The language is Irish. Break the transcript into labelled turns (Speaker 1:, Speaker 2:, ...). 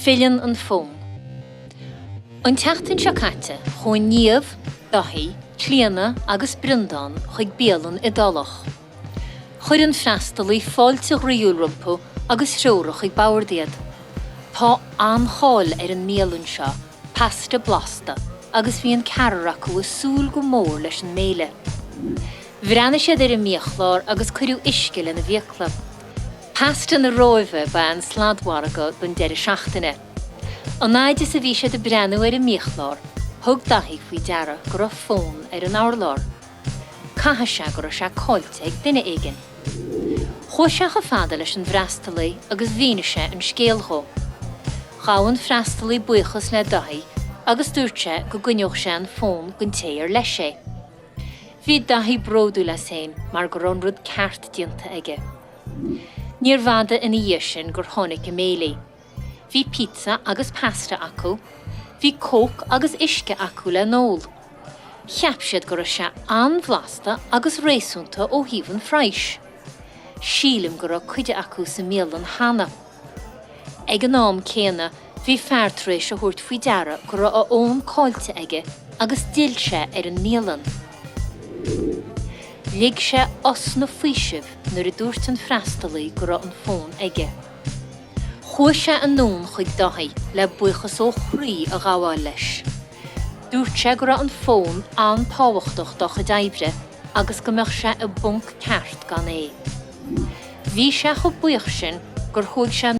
Speaker 1: Filleann an fón. An tseachtain seo caite, chuaigh Niamh, Daithí, Clíona agus Breandán chuig bialann Iodálach. Chuir an freastalaí fáilte ghroíúil rompu agus threoraigh chuig bord iad. Tá an-cháil ar an mbialann seo, Pasta Blasta, agus bhí an ceathrar acu ag súil go mór leis an mbéile. Bhreathnaigh siad ar an mbiachlár agus cuireadh uisce lena bhfiacla. Pasta na Róimhe ba ea an sladmhargadh don deireadh seachtaine. An fhaid is a bhí siad ag breathnú ar an mbiachlár, thug Daithí faoi deara go raibh fón ar an urlár. Caithfidh sé go raibh sé caillte ag duine éigin. Chuaigh sé chomh fada leis an bhfreastalaí agus mhínigh sé an scéal dhó. Ghabh an freastalaí buíochas le Daithí agus dúirt sé go gcoinneodh sé an fón don té ar leis é. Bhí Daithí bródúil as féin mar go raibh an rud ceart déanta aige. Níorbh fhada ina dhiaidh sin gur tháinig a mbéilí. Bhí pizza agus pasta acu, bhí Coke agus uisce acu le n-ól. Cheap siad go raibh sé an-bhlasta agus réasúnta ó thaobh an phraghais. Sílim go raibh cuid acu sa mbialann cheana. Ag an am céanna, bhí fear tar éis a thabhairt faoi deara go raibh a fhón caillte aige agus d'fhill sé ar an mbialann. Lig sé osna faoisimh nuair a dúirt an freastalaí go raibh an fón aige. Chuaigh sé anonn chuig Daithí le buíochas ó chroí a ghabháil leis. Dúirt sé go raibh an fón an-tábhachtach dá chuid oibre agus go mbeadh sé i bponc ceart gan é. Bhí sé chomh buíoch sin gur chuaigh sé.